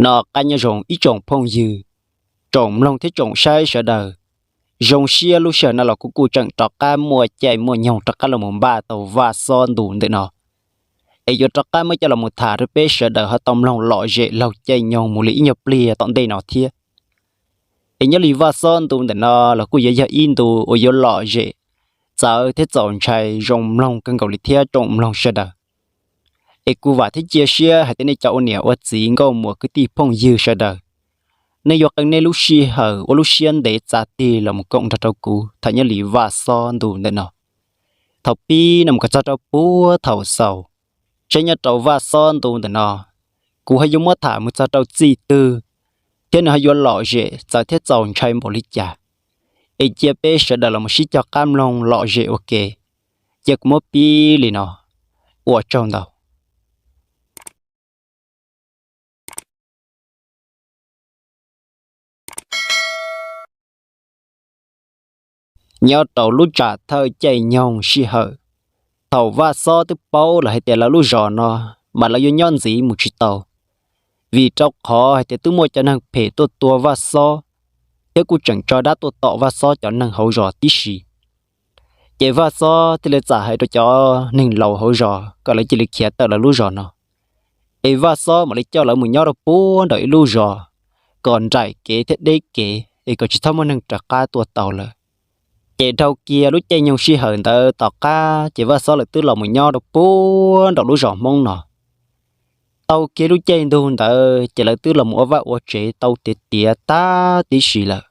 No qab nyob zoo ib tsoom phooj ywg, tsoom mloog thiab tsoom saib sawv daws. Zoo siab lub sij hawm no los kuv kuj tseem rov qab muaj caij muaj nyoog rov qab los mus npaj tau Vaj Xob ntu ntawm no, es yuav rov qab muab coj los mus tham rau peb sawv daws ho tau mloog lom zem laug caij nyoog mus li ib nyuag pliag tom ntej no thiab. Es nyob li Vaj Xob ntu ntawm no los kuj yuav yog ib ntu uas yuav lom zem, txawv thiab txaus ntshai zoo mloog kawg nkaus li thiab tsoom mloog sawv daws. Es kuv vam thiab cia siab hais tias nej cov ua niam ua txiv nkauj muam kwv tij phooj ywg sawv daws, nej yuav qee nej lub sij hawm ua lub siab ntev txav tig los mus koom nrog rau kuv tham nyob li Vaj Xob ntu ntawm no. Thaum pib no mus kom txog rau puag thaum xaus, seb nyob rau Vaj Xob ntu ntawm no, kuv ho yuav muab tham mus txog rau txij twg, thiab nws ho yuav lom zem txawv thiab txaus ntshai npaum li cas. Es cia peb sawv daws los mus sib cog qab mloog lom zem ua ke. Cia kuv muab pib li no, ua tsaug ntau. Nyob rau lub tsam thawj caij nyoog sij hawm, thaum Vaj Xob twb paub lawm hais tias lawv lub zos no mas lawv yuav nyob ntxiv mus tsis tau, vim rau qhov hais tias twb muaj cov neeg phem tuaj tua Vaj Xob, thiab kuj tseem tso dab tuaj tom Vaj Xob cov neeg hauv zos tib si. Ces Vaj Xob thiaj li txawm hais rau cov neeg laus hauv zos kom lawv cia li khiav tawm lawv lub zos no, es Vaj Xob mam li coj lawv mus nyob rau puag nraum ib lub zos, kom nraim kev thiab deb kev es kom tsis txhob muaj neeg rov qab tuaj tau lawm. Ces dhau kiag lub caij nyoog sij hawm ntawd tom qab ces Vaj Xob lawv twb los mus nyob rau puag nraum lub zos Hmoob no. Tau kiag lub caij ntuj ntawd ces lawv twb los mus ua vaj ua tsev tau tiav tiav tag tib si lawm.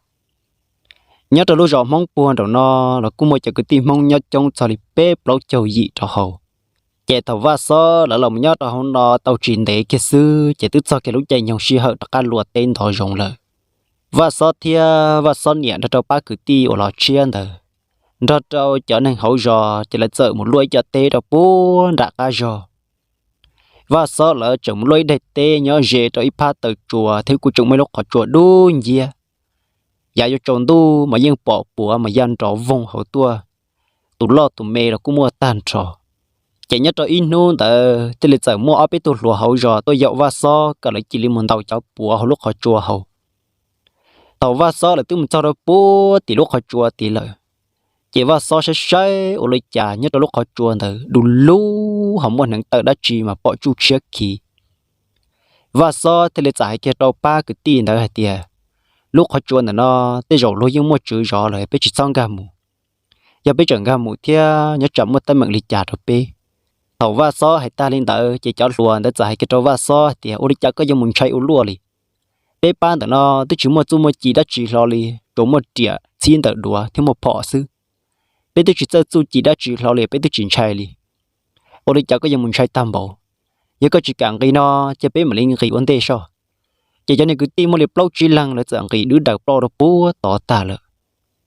Nyob rau lub zos Hmoob puag nraum no los kuj muaj cov kwv tij Hmoob nyob coob txog li peb plaub caug yim rau hauv. Ces thaum Vaj Xob lawv los mus nyob rau hauv no tau tsis ntev kiag xwb ces twb txog kiag lub caij nyoog sij hawm rov qab luaj teb ntov zoov lawm. Vaj Xob thiab Vaj Xob niam nrog rau pab kwv tij uas los tshiab ntawd, nrog rau cov neeg hauv zos ces lawv txawm mus luaj ib co teb rau puag nram qab zog. Vaj Xob lawv tseem mus luaj ib daim teb nyob ze rau ib phab taw tsua thiab kuj tseem muaj ib lub qhov tsua dub nciab. Yav yuav tsaus ntuj mas yeej pom puav mas ya nrov voog hauv tuaj, tus loj tus me los kuj muaj tag nrho. Ces nyob rau ib hnub ntawd thiaj li txawm muaj ob peb tug hluas hauv zos tuaj yaum Vaj Xob kom lawv cia li mus ntaus cov puav hauv lub qhov tsua hauv. Thaum Vaj Xob lawv twb mus txog rau puag tim lub qhov tsua tid lawm, ces Vaj Xob saib saib ua li cas nyob rau lub qhov tsua ntawd du lug ho muaj hneev taw dab tsi mas pom tsuj tshiab khiv. Vaj Xob thiaj li txawm hais kiag rau pab kwv tij ntawd hais tias, lub qhov tsua ntawm no tej zaum luag yeej muaj tswv zov lawm, peb tsis txhob nkag mus. Yog peb tseem nkag mus thiab nyob tsam muaj teeb meem li cas rau peb. Thaum Vaj Xob hais tag li ntawd ces cov hluas ntawd txawm hais kiag rau Vaj Xob hais tias, ua li cas koj yuav mus ntshai ua luaj li? Peb pab ntawm no twb tsis muaj txuj muaj ci dab tsi hlo li, tsuas muaj riam txhib ntawm duav thiab muaj phom xwb. Peb twb tsis txawj txuj ci dab tsi hlo li, peb twb tsis ntshai li. Ua li cas koj yuav mus ntshai tag npaum? Yog koj tsis kam nqis no, ces peb mam li nqis ua ntej soj. Ces cov niag kwv tij muaj li plaub tsib leeg lawv txawm nqis dwb daws ploj rau puag tod tag lawm.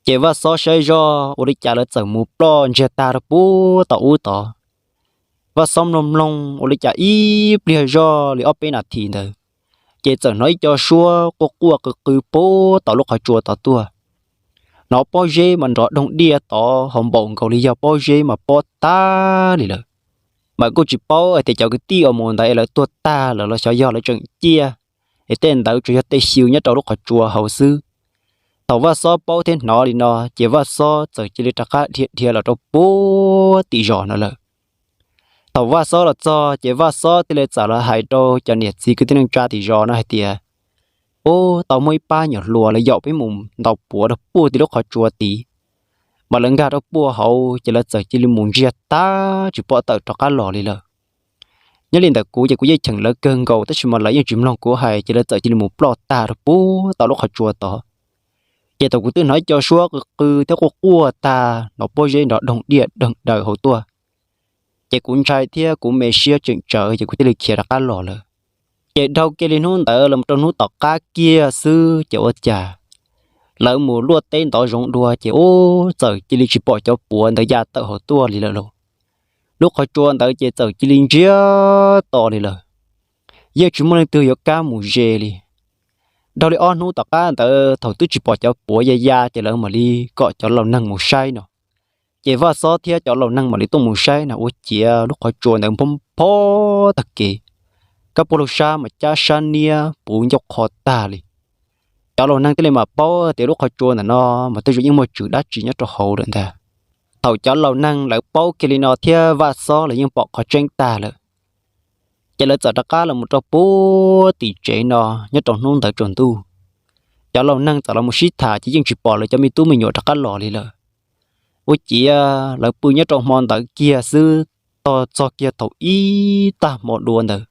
Ces Vaj Xob saib zoj ua li cas lawv txawm mus ploj ntsiag tag rau puag tom ub tod. Vaj Xob mloog mloog ua li cas ib pliag zoj li ob peb nas this ntawd, ces txawm hnov ib co suab quaj quaj qw qw puag tom lub qhov tsua tod tuaj. Hnov pob zeb mas nrov doog diaj tod ho npaum nkaus li yog pob zeb mas pob tag li lawm. Mas kuj tsis paub hais tias cov kwv tij uas mus ntawd es lawv tuag tag lawm los xyov yog lawv tseem ciaj, es tej ntawd tsuas yog tej xyw nyob rau lub qhov tsua hauv xwb. Thaum Vaj Xob paub thiab hnov li no ces Vaj Xob txawm cia li rov qab dhia dhia los rau puag tim zos no lawm. Thaum Vaj Xob los txog ces Vaj Xob thiaj li txawm los hais rau cov niam txiv kwv tij neej tsa tim zos no hais tias, ub, tau muaj ib pab nyuam hluas lawv yaum peb mus ntaus puav rau puag tim lub qhov tsua tid, mas lawv nkag rau puag hauv ces lawv txawm cia li mus ntsiag tag tsis pom tawm rov qab los li lawm. Nyob li ntawm kuv ces kuv yeej cheem lawv kawg nkaus tab sis mas lawv yeej tsis mloog kuv hais ces lawv txawm cia li mus ploj tag rau puag tom lub qhov tsua tod. Ces thaum kuv twb hnov ib co suab qw qw thiab quaj quaj tag, hnov pob zeb nrov doog diaj doog daws hauv tuaj, ces kuv ntshai thiab kuv me siab tseem tsawv ces kuv thiaj li khiav rov qab los lawm. Ces dhau kiag li hnub ntawd los rau hnub tom qab kiag xwb ces ua cas lawv mus luaj teb ntov zoov dua ces ub, txawm cia li tsis pom cov puav ntawd ya tawm hauv tuaj li lawm lauj. Lub qhov tsua ntawd ces txawm cia li ntsiag to li lawm, yeej tsis muaj leej twg yuav kam mus ze li. Dhau li ob hnub tom qab ntawd thaum twb tsis pom cov puav ya ya ces lawv mam li kom cov laus neeg mus saib no. Ces Vaj Xob thiab cov laus neeg mam li tuaj mus saib no ua ciav lub qhov tsua ntawd nphob nphob tag kev. kab puab laug sab mas cab sab niab puv ncauj qho tag li. Cov laus neeg thiaj li mam paub tias lub qhov tsua ntawm no mas tej zaum yeej muaj tswv dab tsi nyob rau hauv lawm ntag. Thaum cov laus neeg lawv paub kiag li no thiab Vaj Xob los yeej pom qhov tseeb tag lawm, ces lawv txawm rov qab los mus rau puag tim tsev no. Nyob rau hnub ntawd tsaus ntuj, cov laus neeg txawm los mus sib tham ces yeej tsis pom lawv cov me tub me nyuam rov qab los li lawm. Ua ciav lawv pw nyob rau hmo ntawd kiag xwb, tos txog kiag thaum ib tag hmo dua ntawd,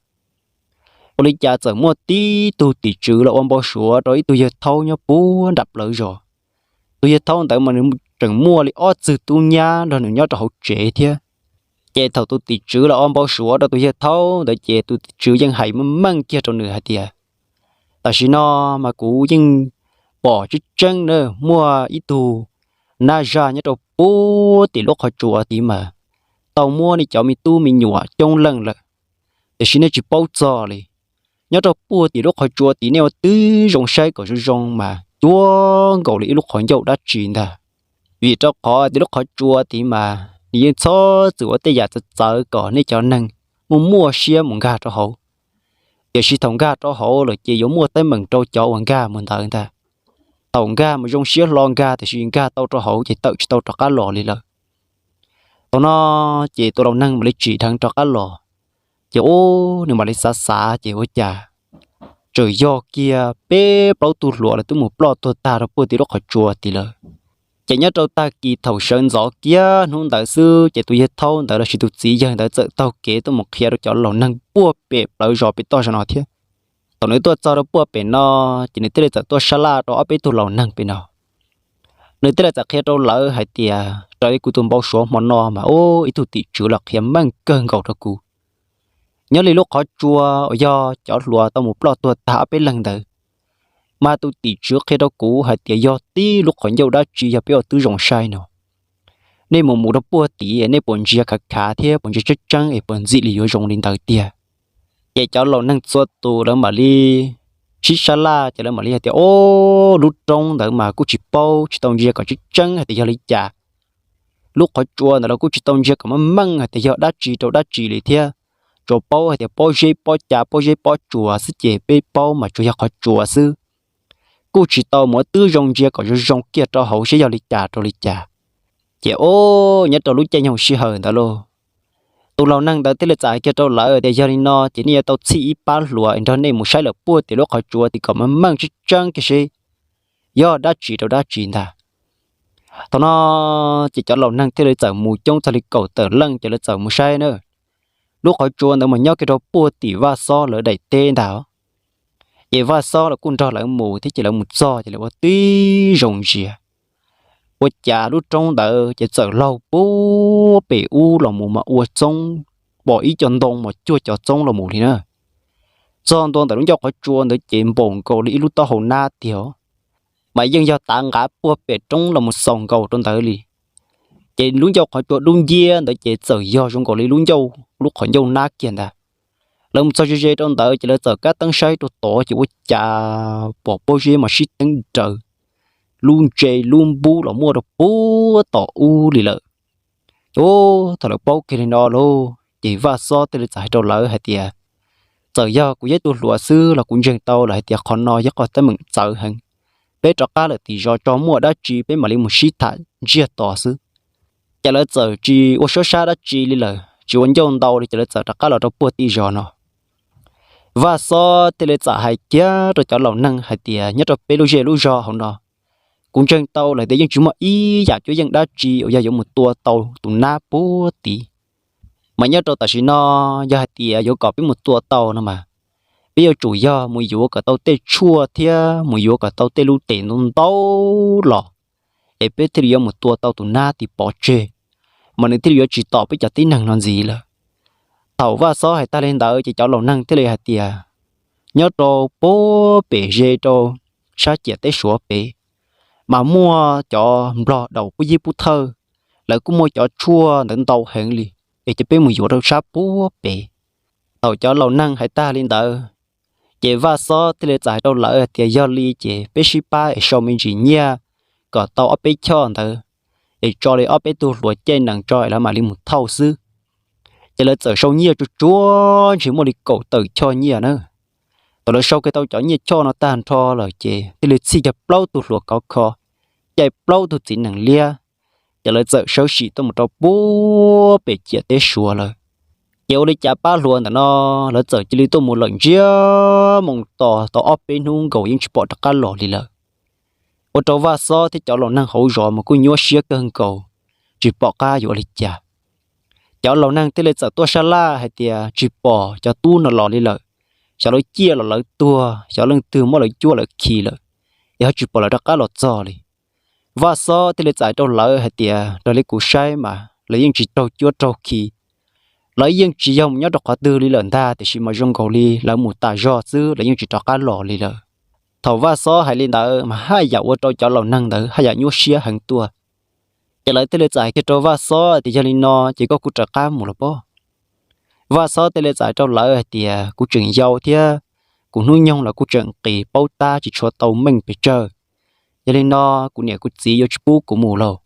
ua li cas txawm muaj tib tug tim tswv los ua npau suav rau ib tug yawg thaub nyob puag nram plawv zos. Tus yawg thaub ntawd mas nws tseem muaj li ob txwg tub nyab nrog nws nyob rau hauv tsev thiab. Ces thaum tus tim tswv los ua npau suav rau tus yawg thaub ntawd ces tus tim tswv yeej hais meej meej kiag rau nws hais tias, tam sim no mas kuv yeej pom tseeb tseeb na, muaj ib tug nab zaj nyob rau puag tim lub qhov tsua tid mas tau muab nej cov me tub me nyuam coob leej lawm, tiam sis nej tsis paub txog li. Nyob rau puag tim lub qhov tsua tid nej ua tib zoo saib kom zoo zoo mas cuag nkaus li ib lub qhov ncauj dab tsi ntag. Vim rau qhov tias lub qhov tsua tid mas nws yeej txhob txwm ua tej yam txawv txawv kom nej cov neeg muaj muaj siab mus nkag rau hauv. Tiam sis thaum nkag rau hauv lawm ces yuav muaj teeb meem rau cov uas nkag mus ntawd ntag. Thaum nkag mus zoo siab hlo nkag, tiam sis nkag tau rau hauv ces tawm tsis tau rov qab los li lawm. Thaum no ces tus laus neeg mam li tsim dheev rov qab los, ces ub, nws mam li xav xav ces ua cas tseem yog kiag peb plaub tug hluas lawv twb mus ploj tuag tag rau puag tim lub qhov tsua tid lawm. Ces nyob rau tag kis thaum sawv ntxov kiag hnub ntawd xwb ces tus yawg thaub ntawd lossis tus txiv yawg ntawd txawm taug kev tuaj mus qhia rau cov laus neeg puag pem plawv zos pem toj zos no thiab. Thaum nws tuaj txog rau puag pem no, ces nws thiaj li txawm tuaj sab laj rau ob peb tug laus neeg pem no. Nws thiaj li txawm qhia rau lawv hais tias raws li kuv tus npau suav hmo no mas ub, ib tug tim tswv los qhia meej kawg nkaus rau kuv. Nyob li lub qhov tsua uas yog cov hluas tau mus ploj tuag tag ob peb leeg ntawd, mas tus tim tswv qhia rau kuv hais tias yog tib lub qhov ncauj dab tsi yog peb ua tib zoo saib no. Nej mus mus rau puag tid nej puas ntsia khav khav thiab puas ntsia tseeb tseeb es puas ntxim li yuav zoo li ntawd tiag? Ces cov laus neeg txhua tus lawv mam li sib sab laj ces lawv mam li hais tias, o, lub roob ntawd mas kuj tsis paub tsis tau ntsia kom tseeb tseeb hais tias yog li cas. Lub qhov tsua ntawd los kuj tsis tau ntsia kom meej meej hais tias yog dab tsi rau dab tsi li thiab. Tsuas paub hais tias pob zeb pob cav pob zeb pob tsuas xwb ces peb paub mas tsuas yog qhov tsua xwb. Kuj tsis tau mus ua tib zoo ntsia kom zoo zoo kiag rau hauv seb yog li cas rau li cas. Ces o, nyob rau lub caij nyoog sij hawm ntawd lauj, tus laus neeg ntawd thiaj li txawm hais kiag rau lawv tias yog li no ces nej yuav tau txhij ib pab hluas es nrog nej mus saib lawm puag tim lub qhov tsua tim kom meej meej tseeb tseeb kiag seb yog dab tsi rau dab tsi ntag. Thaum no ces cov laus neeg thiaj li txawm mus coob txog li kaum tawm leej ces lawv txawm mus saib na. Lub qhov tsua ntawd mas nyob kiag rau puag tim Vaj Xob lawv daim teb ntag. Ces Vaj Xob los kuj nrog lawv mus thiab ces lawv mus txog ces lawv ua tib zoo ntsia. Ua cas lub roob ntawd ces txawm laug puag pem ub los mus mas ua txoob, pom ib co ntoo mas cuag cov txoob los mus li na. Txog ntua ntawm lub ncauj qhov tsua ntawd ces npaum nkaus li ib lub taub hau nab tiag, mas yeej yog tav nqav puag pem roob los mus xaus nkaus rau ntawd li. Ces lub ncauj qhov tsua dub nciab ntawd ces txawm yog zoo nkaus li lub ncauj, lub qhov ncauj nab kiag ntag. Lawv mus txog ze ze rau ntawd ces lawv txawm kab teeb saib rau tod ces ua cas pom pob zeb mas sib teeb nraws, lub ntse lub npub los muaj rau puag tom ub li lawm. Ub, thaum lawv paub kiag li no lauj ces Vaj Xob thiaj li txawm hais rau lawv hais tias, txawm yog kuv yog ib tug hluas xwb los kuv ntseeg tau lawm hais tias qhov no yog qhov teeb meem txawv heev. Peb rov qab lawm tim zos tso muaj dab tsi peb mam li mus sib tham ntsiag to xwb. Ces lawv txawm tsis ua suab sab dab tsi li lawm, tsis ua ncauj ntau li ces lawv txawm rov qab los rau puag tim zos no. Vaj Xob thiaj li txawm hais kiag rau cov laus neeg hais tias nyob rau peb lub zej lub zog hauv no, kuv ntseeg tau lawm tias yeej tsis muaj ib yam cuab yeej dab tsi uas yog yuav mus tua tau tus nab puag tid. Mas nyob rau tam sim no, yog hais tias yuav kom peb mus tua tau no mas, peb yuav tsum yog mus yuav kom tau tej tshuaj thiab mus yuav kom tau tej lub tes ntau ntau los, es peb thiaj li yuav mus tua tau tus nab tid pov tseg, mas nws thiaj li yuav tsis tom peb cov tib neeg no ntxiv lawm. Thaum Vaj Xob hais tag li ntawd ces cov laus neeg thiaj li hais tias, nyob rau puag pem ze rau sab ciam teb Suav pem, mas muaj cov nplog daus pub yib pub thawj, lawv kuj muaj cov tshuaj ntawd ntau heev li, es cia peb mus yuav rau sab puag pem. Thaum cov laus neeg hais tag li ntawd, ces Vaj Xob thiaj li txawm hais rau lawv hais tias yog li ces peb sib pab es sau me ntsis nyiaj kom tau ob peb choj ntawd, es tso li ob peb tug hluas caij nees tso es lawv mam li mus thauj xwb. Ces lawv txawm sau nyiaj tsuag tsuag ntshe muaj li kaum tawm choj nyiaj na. Thaum lawv sau kiag tau cov nyiaj choj no tag nrho lawm ces thiaj li txhij kiag plaub tug hluas khov kho, caij plaub tug txiv nees liab, ces lawv txawm sawv tsees tuaj mus rau puag pem ciam teb Suav lawm. Ces ua li cas pab hluas ntawm no lawv txawm cia li tuaj mus lawm ntsiag moo tos tau ob peb hnub nkaus yeej tsis pom rov qab los li lawm. Ua rau Vaj Xob thiab cov laus neeg hauv zos mas kuj nyuaj siab kawg nkaus, tsis pom qab yuav ua li cas. Cov laus neeg thiaj li txawm tuaj sab laj hais tias tsis pom cov tub no los li lawm, xyov lawv ciaj los lawv tuag, xyov leej twg muab lawv cuab lawv khi lawm, es ho tsis pom lawv rov qab los txog li. Vaj Xob thiaj li txais rau lawv hais tias raws li kuv saib mas lawv yeej tsis raug cuab raug khi, lawv yeej tsis yog mus nyob rau qhov twg li lawm ntag, tiam sis mas zoo nkaus li lawv mus tas zog xwb, lawv yeej tsis rov qab los li lawm. Thaum Vaj Xob hais li ntawd mas haj yam ua rau cov laus neeg ntawd haj yam nyuaj siab heev tuaj. Ces lawv thiaj li txais kiag rau Vaj Xob tias yog li no ces koj kuj rov qab mus los pob. Vaj Xob thiaj li txais rau lawv hais tias kuv tseem yau thiab kuv hnub nyoog los kuj tseem qis paub tab tsis tshua tau meej pes tsawg. Yog li no kuv niam kuv txiv yuav tsis pub kuv mus lauj.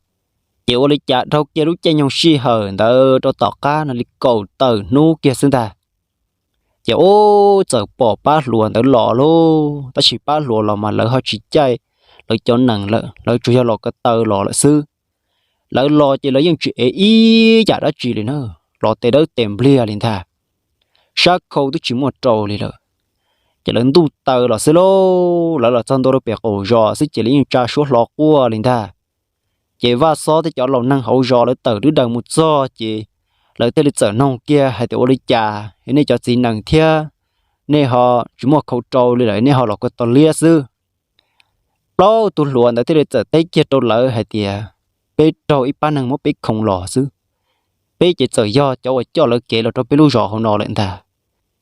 Ces ua li cas dhau kiag lub caij nyoog sij hawm ntawd rau tom qab no li kaum tawm hnub kiag xwb ntag, ces ub txawm pom pab hluas ntawd los lauj, tab sis pab hluas los mas lawv ho tsis caij lawv cov nees lawm, lawv tsuas yog los ko taw los lawm xwb. Lawv los ces lawv yeej tsis ev ib yam dab tsi li na, los tes dawb tes npliag li ntag, sab khau twb tsis muaj rau li lawm. Ces lawv ntuj taw los xwb lauj, lawv los txog ntua rau pem qaum zos xwb ces lawv yeej tsa suab hlo quaj li ntag. Ces Vaj Xob thiab cov laus neeg hauv zos lawv tawm dwb daws mus txog ces lawv thiaj li txawm noog kiag hais tias ua li cas nej cov txiv nees thiab nej ho tsis muaj khau rau li lawm, nej ho los ko taw liab xwb. Plaub tug hluas ntawd thiaj li txawm teb kiag rau lawv hais tias peb raug ib pab neeg muab peb khoo los xwb, peb ces txawm yog cov uas coj lawv kev los rau peb lub zos hauv no lawm ntag.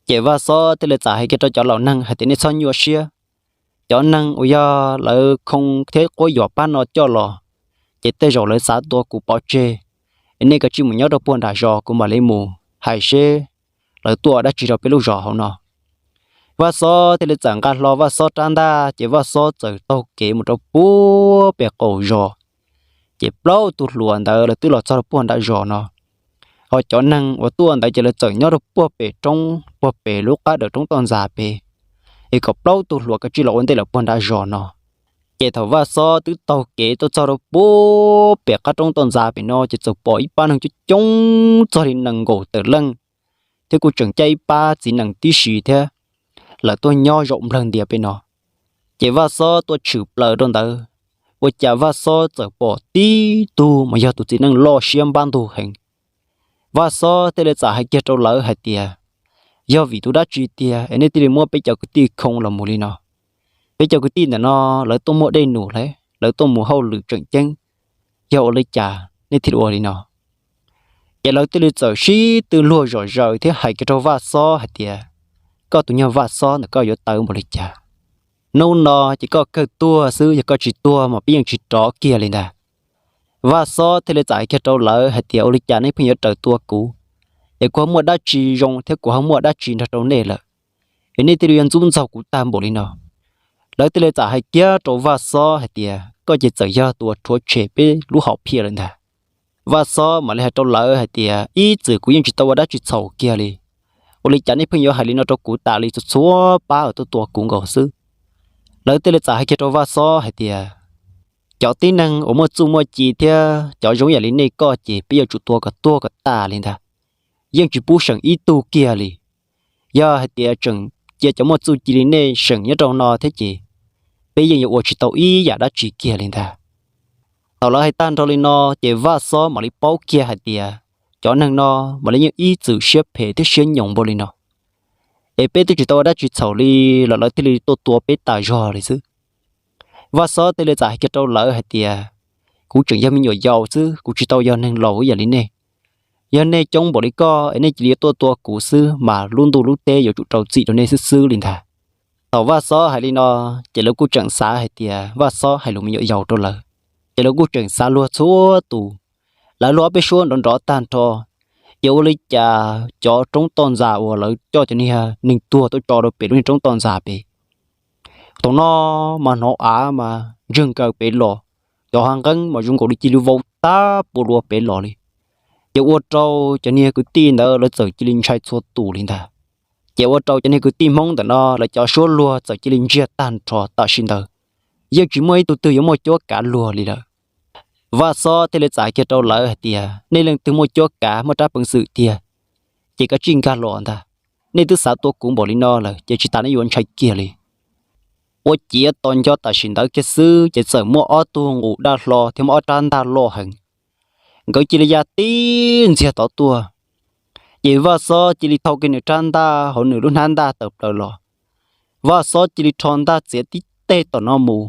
Ces Vaj Xob thiaj li txawm hais kiag rau cov laus neeg hais tias nej txhob nyuaj siab, cov neeg uas yog lawv khoo thiab quab yuam pab no coj los, ces tej zaum lawv xav tua kuv pov tseg, es nej kav tsij mus nyob rau puag nram zos kuv mam li mus hais seb lawv tuaj ua dab tsi rau peb lub zos hauv no. Vaj Xob thiaj li txawm nqa hlo Vaj Xob rab ntaj ces Vaj Xob txawm taug kev mus rau puag pem qaum zos. Ces plaub tug hluas ntawd lawv twb los txog rau puag nram zos no, ho cov neeg uas tuaj ntawd ces lawv txawm nyob rau puag pem roob puag pem lub qab dawm roob toj ntxas pem, es kom plaub tug hluas kav tsij los ua ntej lawm puag nram zos no. Ces thaum Vaj Xob twb taug kev tuaj txog rau puag pem qab roob toj ntxas pem no ces txawm pom ib pab neeg coob coob txog li nees nkaum tawm leej, thiab kuj tseem caij ib pab txiv nees tib si thiab, lawv tuaj nyob zaum nplawg ntias pem no. Ces Vaj Xob tuaj tshwm plaws rau ntawd, ua cas Vaj Xob txawm pom tib tug mas yog tus txiv neej loj siab npab ntug heev. Vaj Xob thiaj li txawm hais kiag rau lawv hais tias yog vim tus dab tsi tiag es nej thiaj li muab peb cov kwv tij khoo los mus li no? Peb cov kwv tij ntawm no lawv tuaj muaj dej num lawm, lawv tuaj mus hauj lwm tseem ceeb, yog ua li cas nej thiaj li ua li no? Ces lawv thiaj li txawm sib tw luag zom zaws thiab hais kiag rau Vaj Xob hais tias koj tus nyuag Vaj Xob ntawm koj yuav tawv npaum li cas? Hnub no ces koj kawg tuag xwb, yog koj tsis tuag mas peb yeej tsis rov kiag li ntag. Vaj Xob thiaj li txawm hais kiag rau lawv hais tias ua li cas nej pheej yuav raws tua kuv, es kuv ho muaj dab tsi zoo thiab kuv ho muaj dab tsi nrog rau nej lawm, es nej thiaj li yuav ntxub ntxaug kuv tag npaum li no? Lawv thiaj li txawm hais kiag rau Vaj Xob hais tias koj ces txawm yog tus uas rhuav tshem peb lub hom phiaj lawm ntag. Vaj Xob mam li hais rau lawv hais tias ib txwm kuv yeej tsis tau ua dab tsi txhaum kiag li, ua li cas nej pheej yuav hais li no rau kuv tas li txhua txhua pab uas tuaj tua kuv nkaus xwb? Lawv thiaj li txawm hais kiag rau Vaj Xob hais tias cov tib neeg uas muaj txuj muaj ci thiab cov zoo yam li nej koj ces peb yuav tsum tua kom tuag kom tas li ntag, yeej tsis pub seem ib tug kiag li. Yog hais tias tseem cia cov muaj txuj ci li nej seem nyob rau no thiab ces peb yeej yuav ua tsis tau ib yam dab tsi kiag li ntag. Thaum lawv hais tag nrho li no ces Vaj Xob mam li paub kiag hais tias cov neeg no mam li yeej ib txwm siab phem thiab siab nyoos npaum li no, es peb twb tsis tau ua dab tsi txhaum li los lawv thiaj li tuaj tua peb tas zog li xwb. Vaj Xob thiaj li txawm hais kiag rau lawv hais tias kuv tseem yog me nyuam yaus xwb, kuv tsis tau yog neeg laus ib yam li nej. Yog nej coob npaum li koj es nej cia li tuaj tua kuv xwb mas lub ntuj lub teb yuav tsum rau txim rau nej xwb xwb li ntag. Thaum Vaj Xob hais li no ces lawv kuj tseem xav hais tias Vaj Xob hais lus me nyuam yaus rau lawv, ces lawv kuj tseem xav luag txhua tus. Lawv luag ob peb suab nrov nrov tag nrho, ces ua li cas cov roob toj ntxas uas lawv coj cov niag neeg tuag tuaj tso rau pem lub niag roob toj ntxas pem, thaum no mas hnov av mas ntswg nkaws pem los, cov hav nqeeb mas zoo nkaus li cia li vau tag pua luas pem los li. Ces ua rau cov niag kwv tij ntawd lawv txawm cia li ntshai txhua tus li ntag. Ces ua rau cov niag kwv tij Hmoob ntawm no lawv cov suab luag txawm cia li ntsiag tag nrho tam sim ntawd, yeej tsis muaj ib tug twg yuav muaj cuab kav luag li lawm. Vaj Xob thiaj li txais kiag rau lawv hais tias, nej leej twg muaj cuab kav muaj rab peev xwm tiag, ces kav tsij nkag los ntag. Nej twb xav tua kuv npaum li no lawm ces tsis tas nej yuav ntshai kiag li. Ua ciav tos nco tam sim ntawd kiag xwb ces txawm muaj ob tug nqus daj hlo thiab muaj ob rab ntaj loj heev, nkawd cia li ya tib ntxiag tod tuaj. Ces Vaj Xob cia li thau kiag nws rab ntaj hauv nws lub hnab ntaj tawm plaws los. Vaj Xob cia li rho ntaj txiav tib teg tom no mus.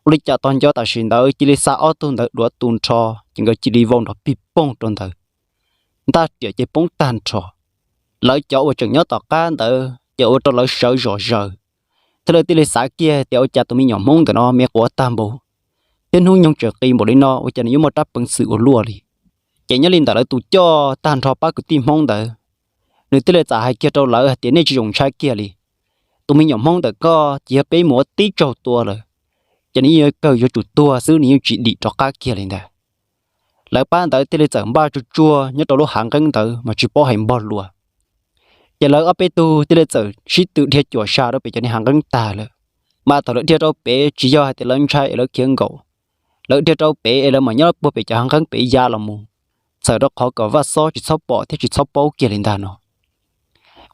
Ua li cas tos nco tam sim ntawd cia li xa ob tug ntawd duav tu nrho, ces nkawd cia li vau nrov pig poog rau ntawd, ntaj riam ces poob tag nrho. Lawv cov uas tseem nyob tom qab ntawd ces ua rau lawv sawv zom zaws, thiab lawv thiaj li xav kiag tias ua cas tus me nyuam Hmoob ntawm no me quav tag npaum, thiab hnub nyoog tseem qis npaum li no ua cas nws yuav muaj rab peev xwm ua luaj li. Ces nyob li ntawm lawv tus coj tag nrho pab kwv tij Hmoob ntawd, nws thiaj li txawm hais kiag rau lawv hais tias, nej tsis txhob ntshai kiag li. Tus me nyuam Hmoob ntawm koj ces yog peb mus ua tib tsaug tua lawm, ces nws yeej yuav kawg yuav tsum tuag xwb, nws yeej tsis dim rov qab kiag li ntag. Lawv pab ntawd thiaj li txawm npaj tsuag tsuag nyob rau lub hav nqeeb ntawd mas tsis paub hais npog luas. Ces lawv ob peb tug thiaj li txawm sib tw dhia cuam sa rau pem cov niag hav nqeeb tag lawm. Mas thaum lawv dhia rau pem tsis yog hais tias lawv ntshai es lawv khiav nkaum, lawv dhia rau pem es lawv mam nyob puag pem cov hav nqeeb pem ya los mus, txhawm rau qhov kom Vaj Xob tsis txhob pom thiab tsis txhob paub kiag li ntag no.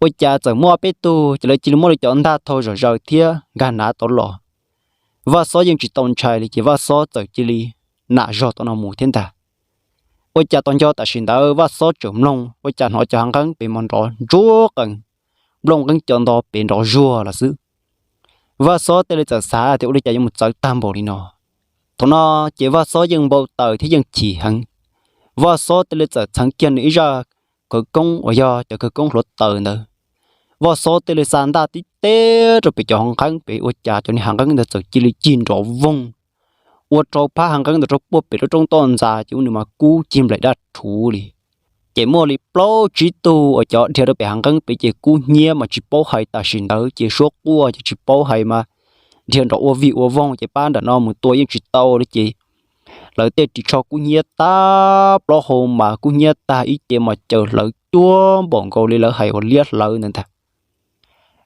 Ua cas txawm muaj ob peb tug ces lawv cia li muab lawv cov ntaj thau zom zaws thiab nkag hnav tod los. Vaj Xob yeej tsis tau ntshai li ces Vaj Xob txawm cia li nam zog tom no mus thiab ntag. Ua cas tos nco tam sim ntawd Vaj Xob tseem mloog ua cas hnov cov hav nqeeb pem mas nrov ntsuab qees, nplooj nqeeb co nto pem nrov zuag los xwb. Vaj Xob thiaj li txawm xav tias ua li cas yuav mus txawv tag npaum li no. Thaum no ces Vaj Xob yeej npau taws thiab yeej chim heev. Vaj Xob thiaj li txawm txheev kiag nws ib zaj khawv koob uas yog cov khawv koob hluav taws ntawd. Vaj Xob thiaj li xa ntaj tib teg rau pem cov hav nqeeb pem ua cas cov niag hav nqeeb ntawd txawm cia li cig nrov voog, ua rau phab hav nqeeb ntawd rau puag pem lub roob toj ntxas ces ua nws mas kub cig nplaim daj rhuv li. Ces muaj li plaub tsib tug uas cov dhia rau pem hav nqeeb pem ces kub hnyiab mas tsis paub hais tam sim ntawd ces suab quaj ces tsis paub hais mas dhia nrov ua vij ua voog ces pab nram no mus tua yeej tsis tau li ces lawv tej ris tsho kub hnyiab tag, plaub hau mas kub hnyiab tag, ib ce mas caws hlawv cuag npaum nkaus li lawv hais uas liab hlawv ntawd ntag.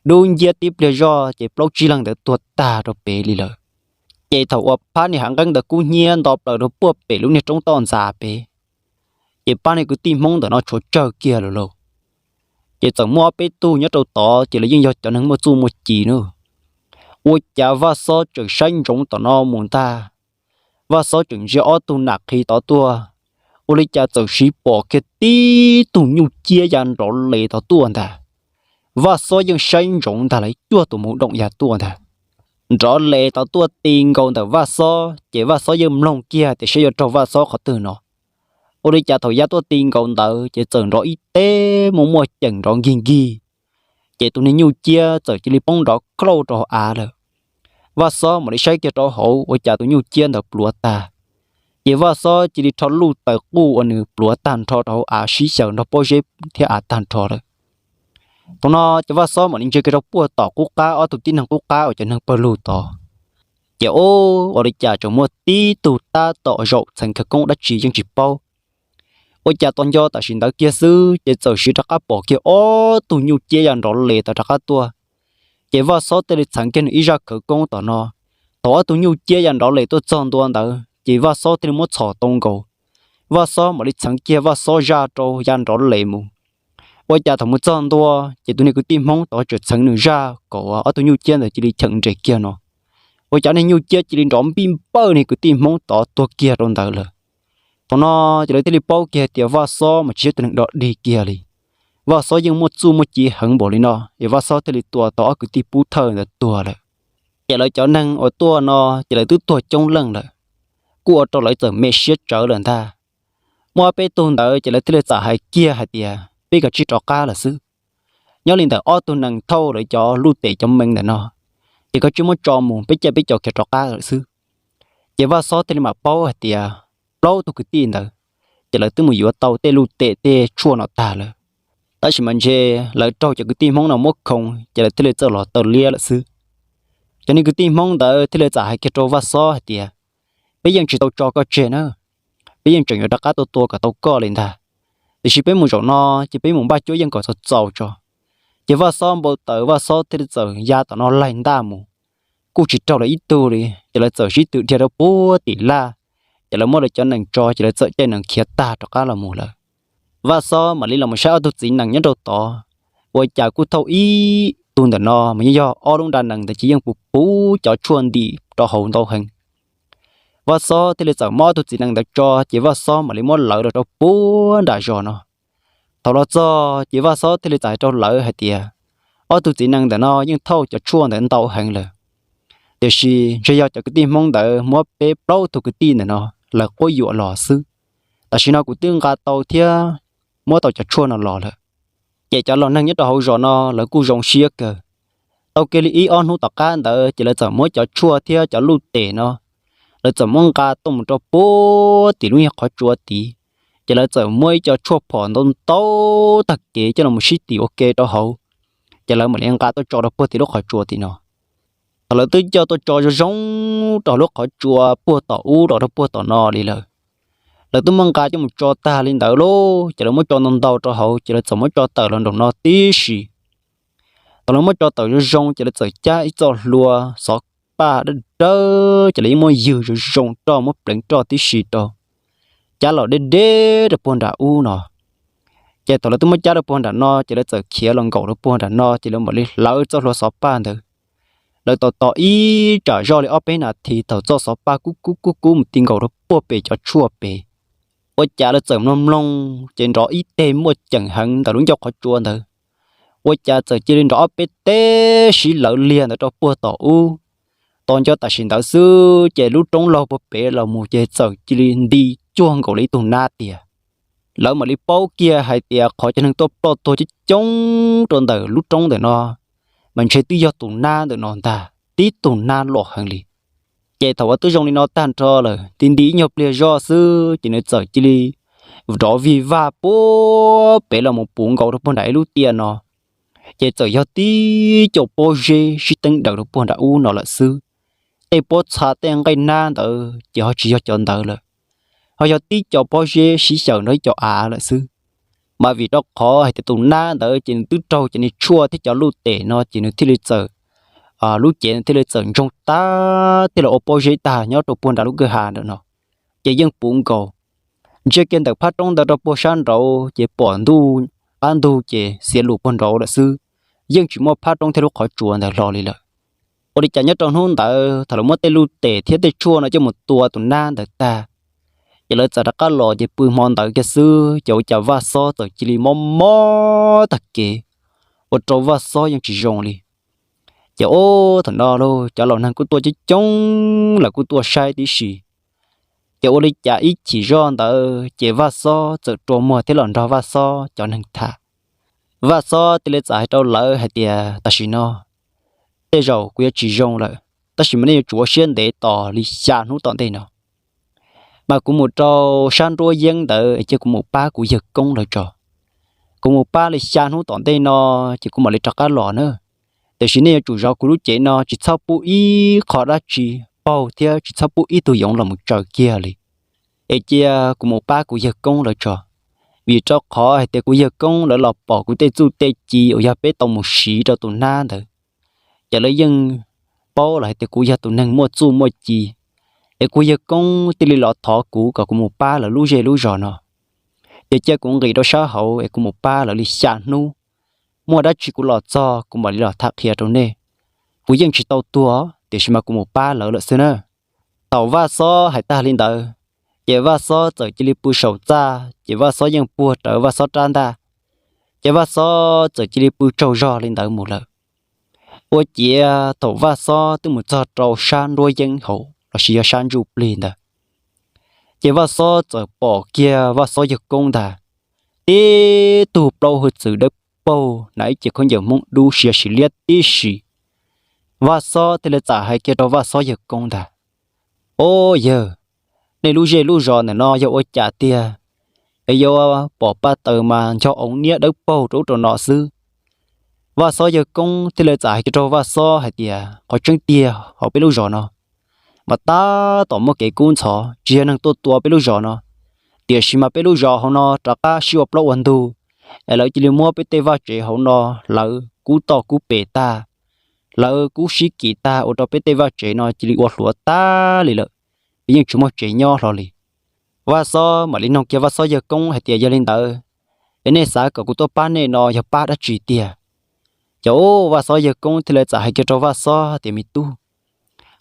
Dub nciab tib pliag zoj ces plaub tsib leeg ntawd tuag tag rau pem li lawm. Ces thaum uas phab niag hav nqeeb ntawd kub hnyiab nto plaws rau puag pem lub niag roob toj ntxas pem, ces pab niag kwv tij Hmoob ntawm no tshuav tsawg kiag lawm lauj. Ces txawm muaj ob peb tug nyob rau tod ces lawv yeej yog cov neeg muaj txuj muaj ci na. Ua cas Vaj Xob tseem saib ntsoov tom no mus ntag. Vaj Xob tseem ntsia ob tug nam qhi tod tuaj, ua li cas txawm siv pom kiag tib tug nyuj ciab ya nrov les tod tuaj ntag. Vaj Xob yeej saib ntsoov ntag lawv cuaj tus mus doom ya tuaj ntag. Nrov les tod tuaj ti nkaus ntawm Vaj Xob ces Vaj Xob yeej mloog kiag tias saib yuav raug Vaj Xob qhov twg no. Ua li cas thaum ya tuaj ti nkaus ntawd ces txawm nrov ib teg muaj muaj ceem nrov nkig nkig. Ces tus niag nyuj ciab txawm cia li poob nrov klauj rau hauv av lawm. Vaj Xob mam li saib kiag rau hauv ua cas tus nyuj ciab ntawd pluav tag. Ces Vaj Xob cia li rho luj taws quj uas nws pluav tag nrho rau hauv av sib xyaw nrog pob zeb thiab av tag nrho lawm. Thaum no ces Vaj Xob mam li ntsia kiag rau puag tom qub qab ob tug tib neeg qub qab uas cov neeg pawg lug tod. Ces ua li cas tseem muaj tib tug tab tom zaum txheev khawv koob dab tsi yeej tsis paub. Ua cas tos nco tam sim ntawd kiag xwb ces txawm siv rov qab pom kiag ob tug nyuj ciab ya nrov les tod rov qab tuaj. Ces Vaj Xob thiaj li txheev kiag nws ib zaj khawv koob tom no. Thaum ob tug nyuj ciab ya nrov les tuaj txog ntua ntawd ces Vaj Xob thiaj li muab txhom tau nkaus. Vaj Xob mam li txheev kiag Vaj Xob zaj rau ya nrov les mus. Ua cas thaum mus txog ntua ces tus niag kwv tij Hmoob tod tseem txheev nws zaj kom ob tug nyuj ciab ntawd cia li cheem nres kiag no. Ua cas niag nyuj ciab cia li nrov npij npawj niag kwv tij Hmoob tod tuag kiag rau ntawd lawm. Thaum no ces lawv thiaj li paub kiag tias Vaj Xob mas tsis yog tus neeg dog dig kiag li. Vaj Xob yeej muaj txuj muaj ci heev npaum li no es Vaj Xob thiaj li tua tau ob kwv tij pub thawj ntawd tuag lawm. Ces lawv cov neeg uas tuaj no ces lawv twb tuag coob leej lawm, kuj ua rau lawv txawm me siab tsawv lawm ntag. Muaj ob peb tug ntawd ces lawv thiaj li txawm hais kiag hais tias peb kav tsij rov qab lawm xwb. Nyob li ntawm ob tug nees thauj lawv cov luj tes cov mees ntawm no, ces kav tsij muab tso mus, peb caij peb caug khiav rov qab lawm xwb. Ces Vaj Xob thiaj li mam paub hais tias plaub tug kwv tij ntawd ces lawv twb mus yuav tau tej luj tes tej tshuaj no tag lawm. Tab sis mas ntshe lawv raug cov kwv tij Hmoob no muab khoom ces lawv thiaj li txawj los taw liab lawm xwb. Cov niag kwv tij Hmoob ntawd thiaj li txawm hais kiag rau Vaj Xob hais tias peb yeej tsis tau tso koj tseg na, peb yeej tseem yuav rov qab tua tua kom tau koj li ntag. Tiam sis peb mus zaum no ces peb mus npaj cuab yeej kom txaus txaus tso. Ces Vaj Xob npau taws, Vaj Xob thiaj li txawm ya tom no laig ntaj mus, kuj tsis raug lawv ib tug li. Ces lawv txawm sib tw dhia rau puag tim laj, ces lawv muab lawv cov nees tso, ces lawv txawm caij nees khiav tag rov qab los mus lawm. Vaj Xob mam li los mus saib ob tug txiv nees nyob rau tod, ua cas kuj thauj ib tug ntawm no mas yeej yog ob lub nra nees ntawd ces yeej puv puv cov tshuaj ntim rau hauv ntau heev. Vaj Xob thiaj li txawm muab ob tug txiv nees ntawd tso, ces Vaj Xob mam li muab lawv los rau puag nram zos no. Thaum los txog ces Vaj Xob thiaj li txawm hais rau lawv hais tias, ob tug txiv nees ntawm no yeej thauj cov tshuaj ntawd ntau heev lawm, tiam sis ntshe yog cov kwv tij Hmoob ntawd muab peb plaub tug kwv tij ntawm no lawv quab yuam los xwb. Tam sim no kuv twb nqa tau thiab muab tau cov tshuaj no los lawm. Ces cov laus neeg nyob rau hauv zos no lawv kuj zoo siab kawg. Tau kiag li ib ob hnub tom qab ntawd ces lawv txawm muab cov tshuaj thiab cov luj tes no, lawv txawm muab nqa tuaj mus rau puag tim lub niag qhov tsua tid. Ces lawv txawm muab ib co tshuaj phom ntau ntau tag kev coj los sib tim ua ke rau hauv, ces lawv mam li nqa tuaj tso rau puag tim lub qhov tsua tim no. Thaum lawv twb coj tuaj tso zoo zoo rau lub qhov tsua puag tom ub los rau puag tom no li lawm, lawv twb muab nqa coj mus tso tag li ntawd lauj, ces lawv muab tso ntau ntau rau hauv, ces lawv txawm muab tso tawm los nraum no tib si. Thaum lawv muab tso tawm zoo zoo ces lawv txawm cab ib txoj hlua xov paj dawb dawb, ces lawv yeej muab ywg zoo zoo roj, muab pleev roj tib si rau, cab los deb deb rau puag nram ub no. Ces thaum lawv twb muab cab rau puag nram no ces lawv txawm khiav los nkaum rau puag nram no, ces lawv mam li hlawv txoj hlua xov paj ntawd. Lawv tos tos ib tsam zoj li ob peb nas this, thaum txoj xov paj kub kub kub kub mus ti nkaus rau puag pem cov tshuaj pem, ua cas lawv txawm mloog mloog ces nrov ib teg muaj ceem heev ntawm lub ncauj qhov tsua ntawd. Ua cas txawm cia li nrov ob peb teg sib lawv liag ntawd rau puag tom ub. Tos nco tam sim ntawd xwb ces lub roob laug puag pem los mus ces txawm cia li nti cuag nkaus li ib tug nab tiag. Lawv mam li paub kiag hais tias qhov cov neeg tuaj ploj tuag coob coob rau ntawm lub roob ntawm no mas ntshe twb yog tus nab ntawm no ntag, tib tug nab loj heev li. Ces thaum uas twb zoo li no tag nrho lawm, ti nti ib nyuag pliag zoj xwb ces nws txawm cia li nrov vig vag puag pem los mus puv nkaus rau puag nram ib lub tiaj no. Ces txawm yog tib co pob zeb sib teeb daws rau puag nram ub no lawm xwb. Tej pob txha tej nqaij nab ntawd ces ho tsis yog cov ntawd lawm, ho yog tib co pob zeb sib xyaw nrog ib co av lawm xwb. Mas vim rau qhov hais tias tus nab ntawd ces nws twb raug cov niag tshuaj thiab cov luj tes no ces nws thiaj li txawm, lub cev nws thiaj li txawm ntsoog tag thiab los ua pob zeb tag nyob rau puag nram lub kwj ha ntawm no. Ces yeej puv nkaus, ntsia kiag ntawm phab roob ntawd rau puag sab nraud ces pom ntuj, qab ntug ces xiav lus puag nraud lawm xwb, yeej tsis muaj phab roob thiab lub qhov tsua ntawd hlo li lawm. Ua li cas nyob rau hnub ntawd thaum lawv muab tej luj tes thiab tej tshuaj no coj mus tua tus nab ntawd tag, ces lawv txawm rov qab los ces pw hmo ntawd kiag xwb ces ua cas Vaj Xob txawm cia li mob mob tag kev, ua rau Vaj Xob yeej tsis zoo li. Ces ub thaum no los cov laus neeg kuj tuaj coob coob, lawv kuj tuaj saib tib si. Ces ua li cas ib chim zoj ntawd ces Vaj Xob txawm rua muag thiab los nrog Vaj Xob cov neeg tham. Vaj Xob thiaj li txawm hais rau lawv hais tias, tam sim no tej zaum kuv yuav tsis zoo lawm, tab sis mas nej yuav tsum ua siab ntev tos li xya hnub tom ntej no, mas kuv mus rau sab nruab yeeb ntawd es cia kuv mus pab kuv yawg koob lawv tso. Kuv mus pab li xya hnub tom ntej no ces kuv mam li rov qab los na. Tiam sis nej yuav tsum zov kuv lub cev no, tsis txhob pub ib qho dab tsi paug thiab tsis txhob pub ib tug yoov los mus tsaws kiag li. Es cia kuv mus pab kuv yawg koob lawv tso, vim rau qhov hais tias kuv yawg koob lawv los pom kuv tej txuj tej ci uas yog peb tau mus siv rau tus nab ntawd, ces lawv yeej paub lawm hais tias kuv yog tus neeg muaj txuj muaj ci, es kuv yawg koob thiaj li los thov kuv kom kuv mus pab lawv lub zej lub zos no. Ces cia kuv nqis rau sab hauv es kuv mus pab lawv li xya hnub, muaj dab tsi kuv los txog kuv mam li los tham qhia rau nej. Kuv yeej tsis tau tuag tiam sis mas kuv mus pab lawv lawm xwb na. Thaum Vaj Xob hais tag li ntawd, ces Vaj Xob txawm cia li pw saum txaj, ces Vaj Xob yeej puag rawv Vaj Xob rab ntaj, ces Vaj Xob txawm cia li pw tsaug zog li ntawd mus lawm. Ua ciav thaum Vaj Xob twb mus txog rau sab nruab yeeb hauv lossis yog sab ntsuj plig ntawd, ces Vaj Xob txawm pom kiag Vaj Xob yawg koob ntag, tib tug plaub hwj txwv dawb paug hnav ib ce khaub ncaws Hmoob dub siav sis liab tib si. Vaj Xob thiaj li txawm hais kiag rau Vaj Xob yawg koob ntag, Ob yawg, nej lub zej lub zos ntawm no yog ua cas tiag es yuav pom paj taws mas ncho oov niab dawb paug rau ub rau no xwb? Vaj Xob yawg koob thiaj li txawm hais kiag rau Vaj Xob hais tias, Qhov tseeb tiag hauv peb lub zos no mas tab tom muaj kev kub ntxhov, tsis yog neeg tuaj tua peb lub zos no, Tiam sis mas peb lub zos hauv no rov qab sib ua plaub ua ntug, es lawv cia li muab peb tej vaj tsev hauv no hlawv kub toj kub pes tag, hlawv kub sib kis tag ua rau peb tej vaj tsev no cia li ua hluav tag li lawm, peb yeej tsis muaj tsev nyob hlo li. Vaj Xob mam li nug kiag Vaj Xob yawg koob hais tias, Yog li ntawd, es nej xav kom kuv tuaj pab nej no yog pab dab tsi tiag? Ces Vaj Xob yawg koob thiaj li txawm hais kiag rau Vaj Xob tias, Me tub,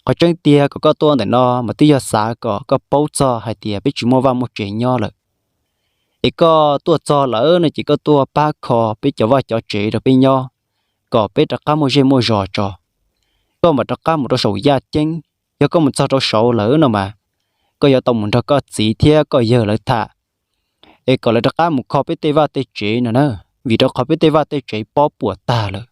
qhov tseeb tiag kom koj tuaj ntawm no mas twb yog xav kom koj paub txog hais tias peb tsis muaj vaj muaj tsev nyob lawm. Es koj tuaj txog lawm no ces koj tuaj pab kho peb cov vaj cov tsev rau peb nyob, kom peb rov qab muaj zej muaj zos tso. Koj mam rov qab mus rau saum yaj ceeb. Yog koj mus txog rau saud lawm no mas, koj yuav tau mus nrog koj txiv thiab koj yawg lawv tham, es kom lawv rov qab mus kho peb tej vaj tej tsev no na, vim rau qhov peb tej vaj tej tsev pob puas tag lawm.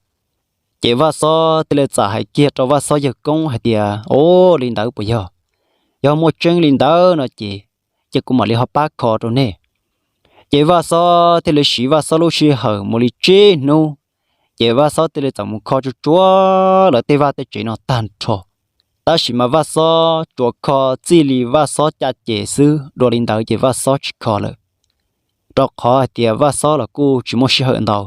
Ces Vaj Xob thiaj li txawm hais kiag rau Vaj Xob yawg koob hais tias, Ua li ntawd puas yog? Yog muaj tseeb li ntawd no ces, ces kuv mam li ho pab kho rau nej. Ces Vaj Xob thiaj li siv Vaj Xob lub sij hawm mus li tsib hnub, ces Vaj Xob thiaj li txawm mus kho tsuag tsuag lawv tej vaj tej tsev no tag nrho. Tab sis mas Vaj Xob tsuas kho txij li Vaj Xob caj ces xwb, dua li ntawd ces Vaj Xob tsis kho lawm, rau qhov hais tias Vaj Xob los kuj tsis muaj sij hawm ntau.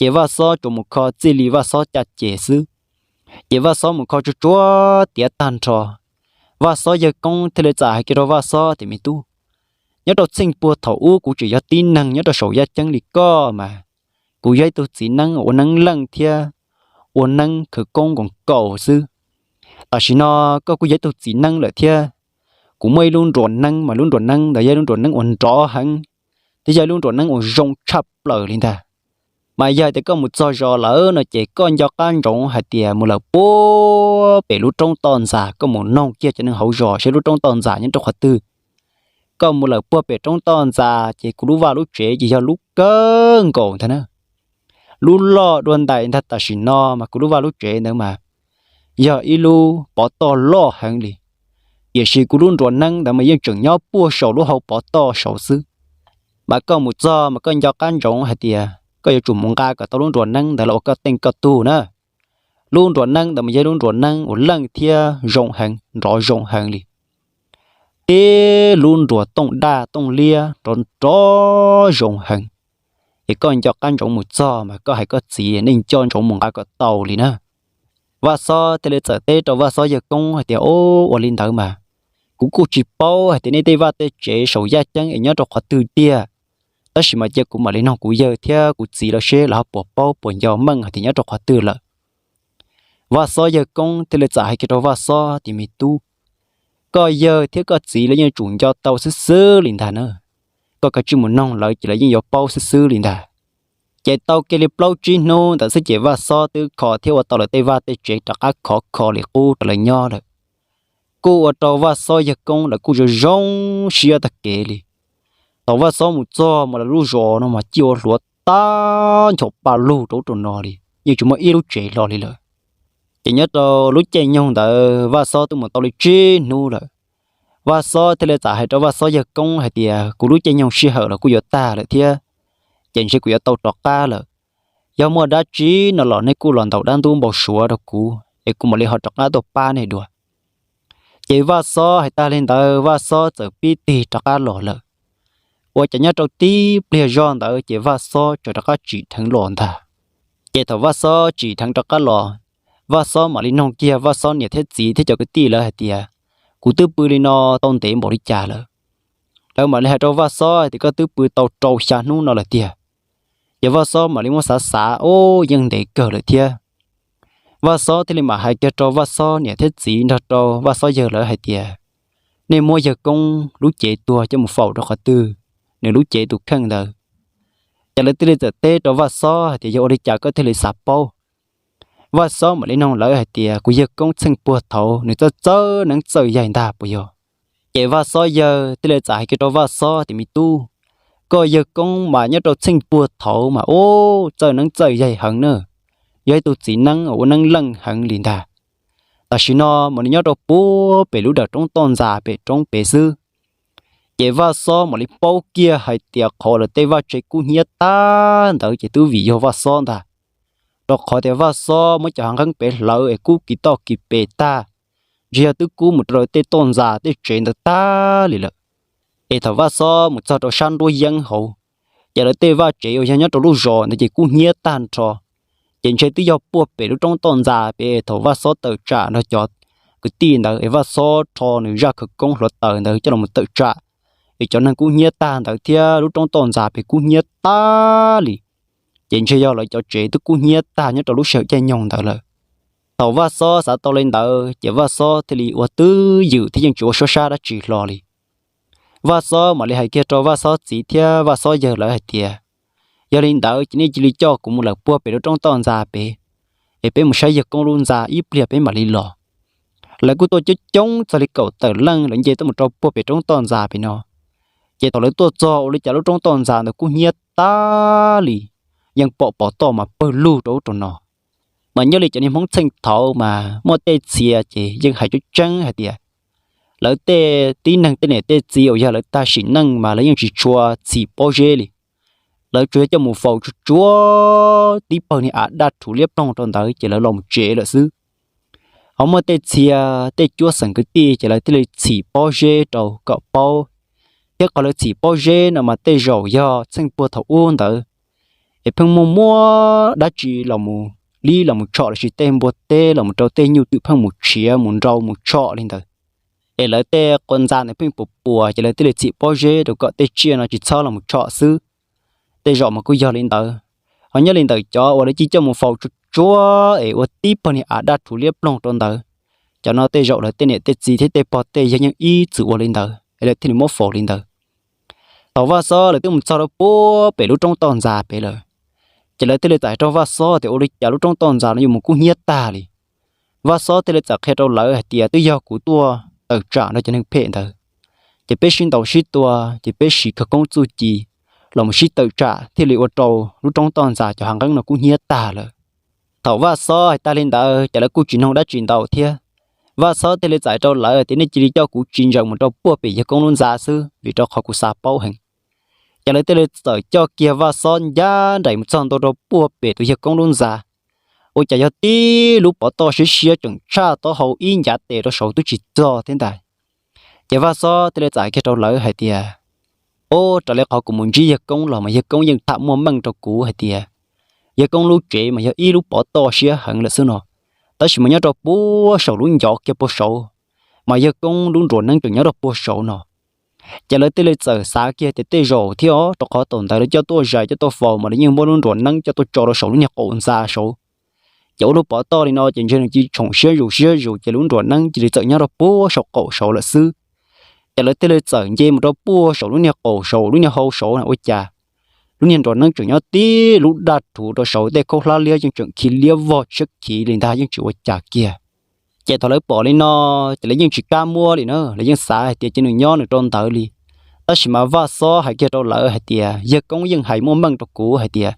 Ces Vaj Xob tsuas mus kho txij li Vaj Xob caj ces xwb, ces Vaj Xob mus kho tsuag tsuag tiav tag nrho. Vaj Xob yawg koob thiaj li txawm hais kiag rau Vaj Xob tias, Me tub, nyob rau txheej puag thaum ub kuv tseem yog tib neeg nyob rau saum yaj ceeb li koj mas, kuv yog ib tug txiv neeb ua neeb leej thiab ua neeb khawv koob nkaus nkaus xwb. Tam sim no koj kuj yog ib tug txiv neeb lawm thiab, kuv muaj ib lub nruas neeb mas lub nruas neeb ntawd yog ib lub nruas neeb uas nrov heev, thiab yog ib lub nruas neeb uas zoo tshaj plaws li ntag. Mas yog tias koj mus txog zos lawm no ces koj nco qab ntsoov hais tias mus lawm puag pem lub roob toj ntxas, koj mus noog kiag cov neeg hauv zos seb lub roob toj ntxas nyob rau qhov twg. Koj mus lawm puag pem roob toj ntxas ces kuv lub vaj lub tsev ces yog lub kawg nkaus ntag na. Lub loj dua ntais ntag, tam sim no mas kuv lub vaj lub tsev ntawd mas yog ib lub pov toj loj heev li, tiam sis kuv lub nruas neeb ntawd mas yeej tseem nyob puag saum lub hau pov toj saud xwb. Mas koj mus txog mas koj nco qab ntsoov hais tias koj yuav tsum mus nqa kom tau lub nruas neeb ntawd los ua koj teej koj tug na. Lub nruas neeb ntawd mas yog lub nruas neeb uas leej thiab zoo heev, nrov zoo heev li. Tib lub nruas tooj daj tooj liab nrov nrov zoo heev. Es koj nco qab ntsoov mus txog mas koj hais koj txiv nej nco ntsoov mus nqa kom tau li na. Vaj Xob thiaj li txawm teb rau Vaj Xob yawg koob hais tias, Ua li ntawd mas, kuv kuj tsis paub hais tias nej tej vaj tej tsev saum yaj ceeb es nyob rau qhov twg tiag. Tab sis mas cia kuv mam li noog kuv yawg thiab kuv txiv lawv seb lawv ho puas paub puas nco meej hais tias nyob rau qhov twg lawm. Vaj Xob yawg koob thiaj li txawm hais kiag rau Vaj Xob tias, Me tub, koj yawg thiab koj txiv lawv yeej tsum nco tau xwb xwb li ntag na. Koj kav tsij mus noog lawv ces lawv yeej yuav paub xwb xwb li ntag. Ces tau kiag li plaub tsib hnub ntawd xwb ces Vaj Xob twb kho thiab ua tau lawv tej vaj tej tsev rov qab khov kho li qub rau lawv nyob lawm. Kuj ua rau Vaj Xob yawg koob lawv kuj zoo zoo siab tag kev li. Thaum Vaj Xob mus txog mas lawv lub zos no mas ciaj ua hluav tag nchos pa lug rau ub rau no li, yeej tsis muaj ib lub tsev hlo li lawm. Ces nyob rau lub caij nyoog ntawd Vaj Xob twb mus tau li tsib hnub lawm. Vaj Xob thiaj li txawm hais rau Vaj Xob yawg koob hais tias, Kuv lub caij nyoog sij hawm los kuj yuav tag lawm thiab, ces ntshe kuv yuav tau rov qab lawm. Yog muaj dab tsi no los nej kuj los ntaus dab ntub npau suav rau kuv es kuv mam li ho rov qab tuaj pab nej dua. Ces Vaj Xob hais tag li ntawd Vaj Xob txawm pib tig rov qab los lawm. Ua cas nyob rau tib pliag zog ntawd ces Vaj Xob txawm rov qab tsim dheev los ntag. Ces thaum Vaj Xob tsim dheev rov qab los, Vaj Xob mam li noog kiag Vaj Xob niam thiab txiv thiab cov kwv tij lawv hais tias, Kuv twb pw li no tau ntev npaum li cas lawm? Lawv mam li hais rau Vaj Xob tias, Koj twb pw tau rau xya hnub no lawm tiag. Ces Vaj Xob mam li muab xav xav, Ub, yeej ntev kawg lawm thiab. Vaj Xob thiaj li mam hais kiag rau Vaj Xob niam thiab txiv nrog rau Vaj Xob yawg lawv hais tias, Nej muab yawg koob lub cev tuag coj mus faus rau qhov twg? Nws lub cev tus kheej ntawd. Ces lawv thiaj li txawm teb rau Vaj Xob hais tias, Yog ua li cas koj thiaj li xav paub? Vaj Xob mam li noog lawv hais tias, Kuv yawg koob txheej puag thaud nws txawj txawj neeb txawj yaig ntag puas yog? Ces Vaj Xob yawg thiaj li txawm hais kiag rau Vaj Xob tias, Me tub, koj yawg koob mas nyob rau txheej puag thaud mas ub txawj neeb txawj yaig heev na, yog ib tug txiv neeb ua neeb leej heev li ntag. Tam sim no mas nws nyob rau puag pem lub dawm roob toj ntxas pem roob pem xwb. Ces Vaj Xob mam li paub kiag hais tias qhov lawv tej vaj tsev kub hnyiab tag ntawd ces twb vim yog Vaj Xob ntag, rau qhov tias Vaj Xob muab cov hav nqeeb pem hlawv es kub kis toj kis pes tag, ntshe yog twb kub mus rau lawv tej toj ntxas tej tsev ntawd tag li lawm. Es thaum Vaj Xob mus txog rau sab nruab yeeb hauv, ces lawv tej vaj tsev uas yog nyob rau lub zos ntawd ces kub hnyiab tag nrho. Ces ntshe twb yog puag pem lub roob toj ntxas pem thaum Vaj Xob tawm tsam nrog cov kwv tij ntawd es Vaj Xob rho nws zaj khawv koob hluav taws ntawd coj los tawm tsam, es cov neeg kub hnyiab tag ntawd thiab lub roob toj ntxas pem kub hnyiab tag li. Ces ntshe yog lawv cov tsev twb kub hnyiab tag nyob rau lub sij hawm caij nyoog ntawd lawm. Thaum Vaj Xob xav tau li ntawd ces Vaj Xob thiaj li ua twj ywm thiab yeej tsis ua suab sab dab tsi hlo li. Vaj Xob mam li hais kiag rau Vaj Xob txiv thiab Vaj Xob yawg lawv hais tias, yog li ntawd ces nej cia li coj kuv mus lawm puag pem lub roob toj ntxas pem, es peb mus saib yawg koob lub ntxa ib pliag peb mam li los. Lawv kuj tuaj coob coob txog li kaum tawm leej, lawv nce tuaj mus rau puag pem roob toj ntxas pem no. Ces thaum lawv tuaj txog ua li cas lub roob toj ntxas ntawd kub hnyiab tag li, yeej pom pov toj mas pawg lug rau ub rau no. Mas nyob li cov niag Hmoob txheej thaud mas muaj tej txhia ces yeej hais tseeb tseeb hais tias lawv tej tib neeg tej niam tej txiv uas yog lawv tag sim neej mas lawv yeej tsis tshua txhim pob zeb li. Lawv tsuas yog coj mus faus tsuag tsuag tib pawg niag av daj rhuv liab ploog rau ntawd ces lawv los mus tsev lawm xwb. Ho muaj tej txhia, tej cuab xeem kwv tij ces lawv thiaj li txhim pob zeb rau kom paub. Thiab qhov lawv txhim pob zeb no mas tej zaum yog txheej puag thaum ub ntawd es pheej muaj muaj dab tsi los mus lib los mus tshom lossis tej npua teb los mus rau tej nyuj twm pheej mus tshiav mus nrau mus tshom li ntawd, es lawv tej qhov ntxa ntawd pheej puas puas ces lawv thiaj li txhim pob zeb rau kom tej tsiaj no tsis txhob los mus tshom xwb. Tej zaum mas kuj yog li ntawd. Ho nyob li ntawm cov uas lawv cia coj mus faus tsuag tsuag es ua tib pawg niag av daj rhuv liab ploog rau ntawd, cov no tej zaum lawv tej niam tej txiv thiab tej pog tej yawg yeej ib txwm ua li ntawd es lawv thiaj li muab faus li ntawd. Thaum Vaj Xob lawv twb mus txog rau puag pem lub roob toj ntxas pem lawm, ces lawv thiaj li txawm hais rau Vaj Xob tias ua li cas lub roob toj ntxas no yuav mus kub hnyiab tag li. Vaj Xob thiaj li txawm qhia rau lawv hais tias twb yog kuv tuaj tawm tsam nrog cov neeg phem ntawd, ces peb sib ntaus sib tua, ces peb siv khawv koob txuj ci los mus sib tawm tsam thiaj li ua rau lub roob toj ntxas cov hav nqeeb no kub hnyiab tag lawm. Thaum Vaj Xob hais tag li ntawd ces lawv kuj tsis noog dab tsi ntau thiab. Vaj Xob thiaj li txawm hais rau lawv tias nej cia li coj kuv tsis ntsees mus rau puag pem yawg koob lub ntxa xwb vim rau qhov kuv xav paub heev. Ces lawv thiaj li txawm coj kiag Vaj Xob ncaj nraim mus txog ntua rau puag pem tus yawg koob lub ntxa. Ua cas yog tib lub pov toj siab siab tseem tshaj taub hau ib ncav tes rau saud twb tsis txog thiab ntag. Ces Vaj Xob thiaj li txawm hais kiag rau lawv hais tias, o, raws li qhov kuv mus ntsib yawg koob los mas yawg koob yeej tham muaj meej rau kuv hais tias yawg koob lub tsev mas yog ib lub pov toj siab heev lawm xwb no, tab sis mas nyob rau puag saum lub ncov kiag puag saud, mas yawg koob lub nruas neeb tseem nyob rau puag saud no. Ces lawv thiaj li txawm xav kiag tias tej zaum thiab os, rau qhov thaum ntawd lawv coj tuaj zais coj tuaj faus mas lawv yeej muab lub nruas neeb coj tuaj tso rau saum lub niag qaum ntxa saud. Ces ua lub pov toj li no ces ntshe nws cia li tshoom siab zus siab zus ces lub nruas neeb cia li txawm nyob rau puag saum qaum saud lawm xwb. Ces lawv thiaj li txawm nce mus rau puag saum lub niag qaum saud lub niag hau saud na ua cas lub niag nruas neeb tseem nyob tib lub daj rhuv rau saud, tej khaub hlab liab yeej tseem khi liab vog tshiab khiv li ntag, yeej tsis ua cas kiag. Ces thaum lawv pom li no, ces lawv yeej tsis kam muab li na, lawv yeej xav hais tias cia nws nyob nws rau ntawd li. Tab sis mas Vaj Xob hais kiag rau lawv hais tias yawg koob yeej hais muaj meej rau kuv hais tias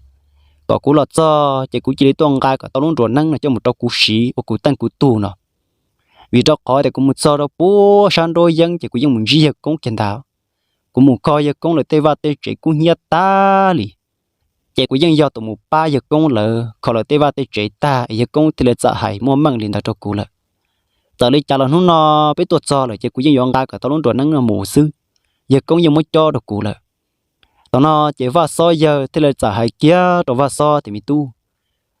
kom kuv los txog ces kuv cia li tuaj nqa kom tau lub nruas neeb no coj mus rau kuv siv ua kuv teej kuv tug no. Vim rau qhov tias kuv mus txog rau puag sab nruab yeeb ces kuv yeej mus ntsib yawg koob kiag ntag. Kuv mus kho yawg koob lawv tej vaj tej tsev kub hnyiab tag li, ces kuv yeej yog tus mus pab yawg koob lawv kho lawv tej vaj tej tsev tag es yawg koob thiaj li txawm hais muaj meej li ntawd rau kuv lawm. Txawm li cas los hnub no peb tuaj txog lawm ces kuv yeej yuav nqa kom tau lub nruas neeb no mus xwb, yawg koob yeej muab cob rau kuv lawm. Thaum no ces Vaj Xob yawg thiaj li txawm hais kiag rau Vaj Xob tias me tub,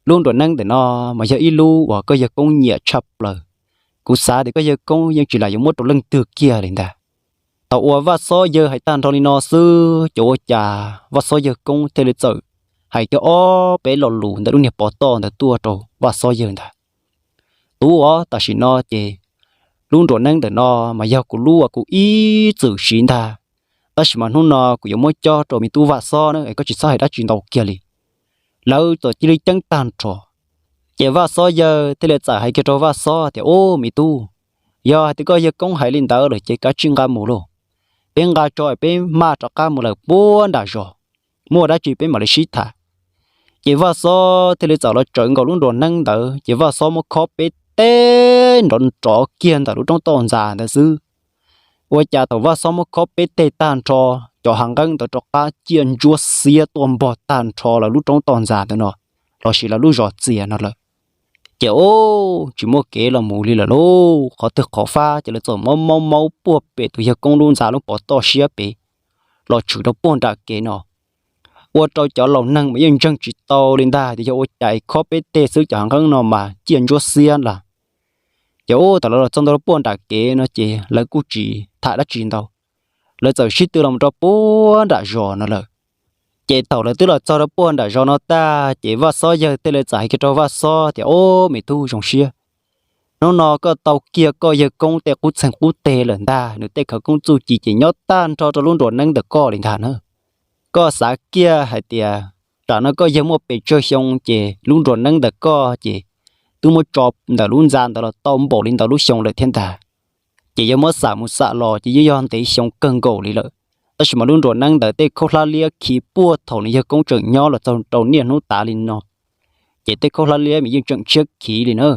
lub nruas neeb ntawm no mas yog ib lub uas koj yawg koob nyiam tshaj plaws. Kuv xav tias koj yawg koob yeej tsis lam yuav muab rau leej twg kiag li ntag. Thaum uas Vaj Xob yawg hais tag nrho li no xwb ces ua cas Vaj Xob yawg koob thiaj li txawm hais kiag ob peb lo lus ntawm lub niag pov toj ntawd tuaj rau Vaj Xob yawg ntag. Tub os, tam sim no ces lub nruas neeb ntawm no mas yog kuv lub uas kuv ib txwm siv ntag, tab sis mas hnub no kuv yuav muab cob rau me tub Vaj Xob na es koj tsis txhob hais dab tsi ntau kiag li. Lawv txawm cia li ceeb tag nrho. Ces Vaj Xob yawg thiaj li txawm hais kiag rau Vaj Xob tias, Ub, me tub, yog hais tias koj yawg koob hais li ntawd lawm ces kav tsij nqa mus lauj. Peb nqa tso es peb maj rov qab mus lawm puag nram zos, muaj dab tsi peb mam li sib tham. Ces Vaj Xob thiaj li txawm los tsawv nkaus lub nruas neeb ntawd ces Vaj Xob muab khob peb teg nrov nrov kiag ntawm lub roob toj ntxas ntawd xwb. Ua cas thaum Vaj Xob muab khob peb teg tag nrho, cov hav nqeeb ntawd rov qab ciaj ntsuab xiab tuaj npog tag nrho lawv lub roob toj ntxas ntawd no, lossis lawv lub zos txias no lawm. Ces ub, tsis muaj kev los mus li lawm lauj, qhov twg qhov fab ces lawv txawm maub maub maub puag pem tus yawg koob lub ntxa lub pov toj siab pem. los tshwm rau puag nram kev no. Ua rau cov laus neeg mas yeej ntseeg tsis tau li ntag, tias yog ua cas khob peb teg xwb cov hav nqeeb no mas ciaj ntsuab xiab lawm. Ces ub, thaum lawv los txog ntua rau puag nram kev no ces lawv kuj tsis tham dab tsi ntau, lawv txawm sib tw los mus rau puag nram zos no lawm. Ces thaum lawv twb los txog rau puag nram zos no tag ces Vaj Xob yawg thiaj li txawm hais kiag rau Vaj Xob tias, Ob, me tub, zoo siab, hnub no koj tau kiag koj yawg koob tej qub txeeg qub teg lawm ntag, nws tej khawv koob txuj ci ces nyob tag nrho rau lub nruas neeb ntawm koj li ntag na. Koj xav kiag hais tias tsam no koj yawg muaj pes tsawg xyoo ces lub nruas neeb ntawm koj ces twb muab tso ntawm lub ntxa ntawd los tau npaum li ntawd lub xyoo lawm thiab ntag. Ces yog muab xam mus xam los ces yeej yog ntev xyoo kawg nkaus li lawm. Tab sis mas lub nruas neeb ntawd tej khaub hlab liab khi puag thaum nws yawg koob tseem nyob los txog rau niaj hnub tav li no, ces tej khaub hlab liab mas yeej tseem tshiab khiv li na.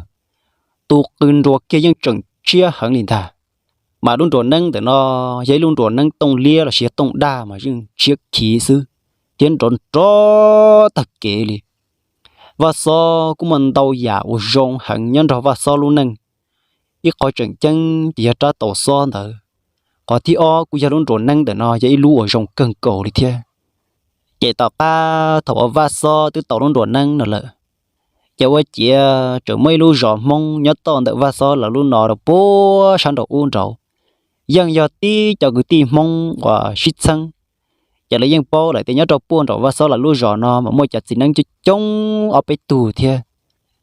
Tus qw nruas kiag yeej tseem tshiab heev li ntag. Mas lub nruas neeb ntawm no yog ib lub nruas neeb tooj liab los sis yog tooj daj mas yeej tshiab khiv xwb, thiab nrov nrov tag kev li. Vaj Xob kuj muaj ntau yam uas zoo heev nyob nrog Vaj Xob lub neej. Ib qhov tseem ceeb ces yog rab taus xob ntawd. Qhov thib ob kuj yog lub nruas neeb ntawm no yog ib lub uas zoo kawg nkaus li thiab. Ces tom qab thaum uas Vaj Xob twb tau lub nruas neeb no lawm, ces ua ciav tseem muaj ib lub zos Hmoob nyob toj ntawm Vaj Xob lawv lub no rau puag sab nraum ub nraud. Yeej yog tib cov kwv tij Hmoob uas sib txheeb. Ces lawv yeej paub lawm tias nyob rau puag nraum Vaj Xob lawv lub zos no mas muaj cov txiv neeb coob coob ob peb tug thiab.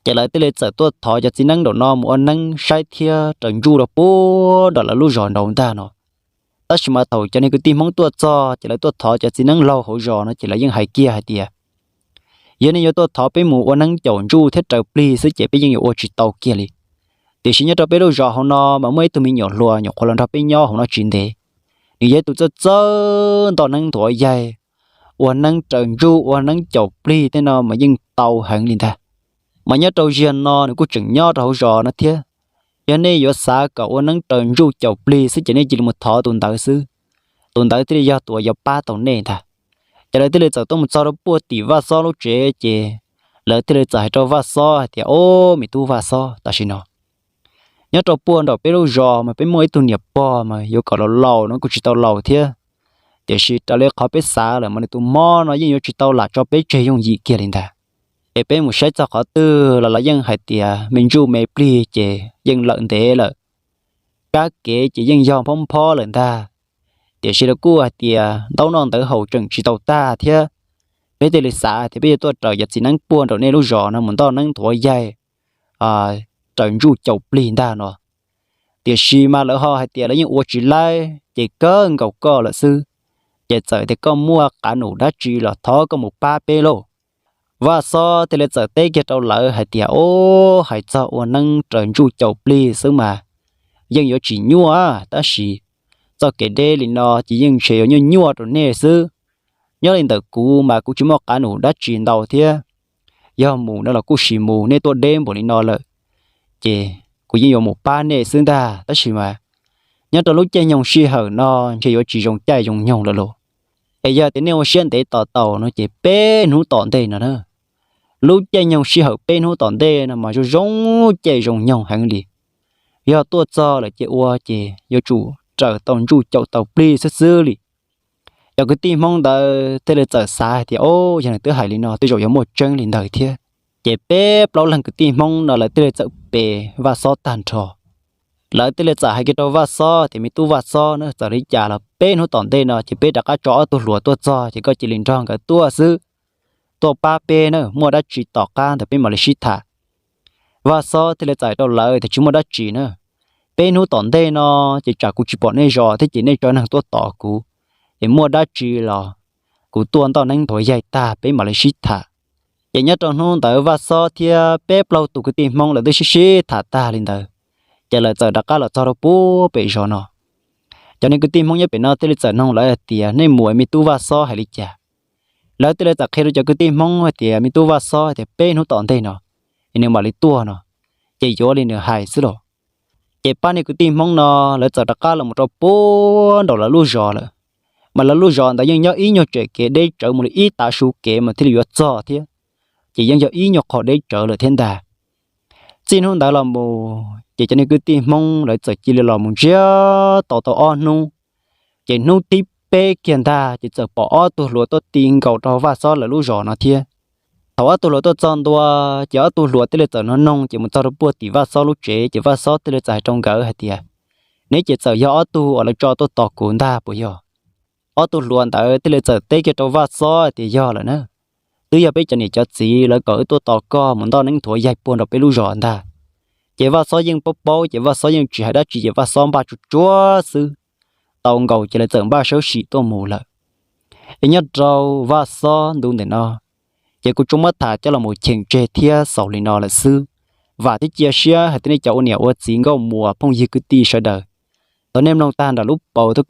Ces lawv thiaj li txawm tuaj thov cov txiv neeb nraum no mus ua neeb saib thiab raws ntsuj rau puag nram lawv lub zos nraud ntag no. Tab sis mas thaum cov niag kwv tij Hmoob tuaj txog ces lawv tuaj thov cov txiv neeb laug hauv zos no ces lawv yeej hais kiag hais tias, Yog nej yuav tuaj thov peb mus ua neeb caum ntsuj thiab raws plig xwb ces peb yeej yuav ua tsis tau kiag li. Tiam sis nyob rau peb lub zos hauv no mas muaj ib tug me nyuam hluas nyuam qhuav los nrog peb nyob hauv no tsis ntev. Nws yog ib tus txawj txawj ntoj neeb nthuav yaig, ua neeb raws ntsuj ua neeb caum plig tej no mas yeej tau heev li ntag. Mas nyob rau ziag no nws kuj tseem nyob rau hauv zos no thiab. Yog nej yuav xav kom ua neeb raws ntsuj caum plig xwb ces nej cia li mus thov tus ntawd xwb. Tus ntawd thiaj li yog tus uas yuav pab tau nej ntag. Ces lawv thiaj li txawm tuaj mus txog rau puag tim Vaj Xob lub tsev ces lawv thiaj li txawm hais rau Vaj Xob hais tias, Ob, me tub Vaj Xob, tam sim no nyob rau puag nraum peb lub zos mas peb muaj ib tug niam pog mas yuav kom laus laus no kuj tsis tau laus thiab. Tiam sis raws li qhov peb xav lawm mas nws tus mob no yeej yuav tsis tau lam tso peb tseg yooj yim kiag li ntag. Es peb mus saib txog qhov twg los lawv yeej hais tias me ntsuj me plig ces yeej lawm ntev lawm, kab kev ces yeej yog phob phob lawm ntag. Tiam sis lawv kuj hais tias ntaub noj ntawv haus tseem tsis tau tag thiab. Peb thiaj li xav tias peb yuav tuaj raws cov txiv neeb puag nraum nej lub zos no mus ntoj neeb nthuav yaig, raws ntsuj caum plig ntag no. Tiam sis mas lawv ho hais tias lawv yeej ua tsis laib ces kawg nkaus koj lawm xwb. Ces txawm tias koj muaj qav num dab tsi los thov koj mus pab peb lauj. Vaj Xob thiaj li txawm teb kiag rau lawv hais tias, Ob, hais txog ua neeb raws ntsuj caum plig xwb mas yeej yuav tsis nyuaj, tab sis txoj kev deb li no ces yeej ntshe yuav nyuaj nyuaj rau nej xwb. Nyob li ntawm kuv mas kuv tsis muaj qav num dab tsi ntau thiab. Yog mus no los kuj sim mus, nej tuaj deb npaum li no lawm, ces kuv yeej yuav mus pab nej xwb ntag. Tab sis mas nyob rau lub caij nyoog sij hawm no ntshe yuav tsis zoo caij zoo nyoog lawm lauj. Es yog tias nej ua siab ntev tos tau no ces peb hnub tom ntej no na, lub caij nyoog sij hawm peb hnub tom ntej no mas zoo zoo caij zoo nyoog heev li. Yog tuaj txog lawm ces ua ces yuav tsum raws tau ntsuj caum tau plig xwb xwb li. Cov kwv tij Hmoob ntawd thiaj li txawm xav hais tias, Ob, yog nws twb hais li no tej zaum yuav muaj tseeb li ntawd thiab. Ces peb plaub leeg kwv tij Hmoob no lawv thiaj li txawm pe Vaj Xob tag nrho. Lawv thiaj li txawm hais kiag rau Vaj Xob tias, Me tub Vaj Xob na, txawm li cas los peb hnub tom ntej no ces peb rov qab tso ob tug hluas tuaj txog ces koj cia li nrog nkawd tuaj xwb, tuaj pab peb na, muaj dab tsi tom qab ntawd peb mam li sib tham. Vaj Xob thiaj li txawm hais rau lawv tias, Tsis muaj dab tsi na, peb hnub tom ntej no ces tsam kuv tsis pom nej zos thiab ces nej tso neeg tuaj tos kuv, es muaj dab tsi los kuv tuaj ntoj neeb nthuav yaig tag peb mam li sib tham. Ces nyob rau hnub ntawd Vaj Xob thiab peb plaub tug kwv tij Hmoob lawv twb sib sib tham tag li ntawd, ces lawv txawm rov qab los txog rau puag pem zos no. Cov niag kwv tij Hmoob nyob pem no thiaj li txawm noog lawv hais tias, Nej mus es me tub Vaj Xob hais li cas? Lawv thiaj li txawm qhia rau cov kwv tij Hmoob hais tias, Me tub Vaj Xob hais tias peb hnub tom ntej no es nws mam li tuaj no, ces yuav li nws hais xwb los. Ces pab niag kwv tij Hmoob no lawv txawm rov qab los mus rau puag nraum lawv lub zos lawm. Mas lawv lub zos ntawd yeej nyob ib nyuag tsem kev deb tsawv mus li ib tav su kev mas thiaj li yuav txog thiab, ces yeej yog ib nyuag qho deb tsawv lawm thiab ntag. Txij hnub ntawd los mus ces cov niag kwv tij Hmoob lawv txawm cia li los mus ntsiag to tau ob hnub. Ces hnub thib peb kiag ntag ces txawm pom ob tug hluas tuaj ti nkaus rau Vaj Xob lawv lub zos no thiab. Thaum ob tug hluas tuaj txog ntua, ces ob tug hluas thiaj li txawm nug noog ces mus txog rau puag tim Vaj Xob lub tsev ces Vaj Xob thiaj li txawm hais rau nkawd hais tias, Neb ces txawm yog ob tug uas lawv tso tuaj tos kuv ntag puas yog? Ob tug hluas ntawd thiaj li txawm teb kiag rau Vaj Xob tias, Yog lawm na, twb yog peb cov niam cov txiv lawv kom wb tuaj tos koj mus ntoj neeb nthuav yaig puag nram peb lub zos ntag. Ces Vaj Xob yeej paub paub ces Vaj Xob yeej tsis hais dab tsi ces Vaj Xob npaj tsuag tsuag xwb. Tau nkaus ces lawv txawm npaj sawb sim tuaj mus lawm. Es nyob rau Vaj Xob ntu ntawm no, ces kuv tsuas muab tham coj los mus cheem tseg thiab xaus li no lawm xwb. Vam thiab cia siab hais tias nej cov ua niam ua txiv nkauj muam phooj ywg kwv tij sawv daws, thaum nej mloog tag nram lub paus thiab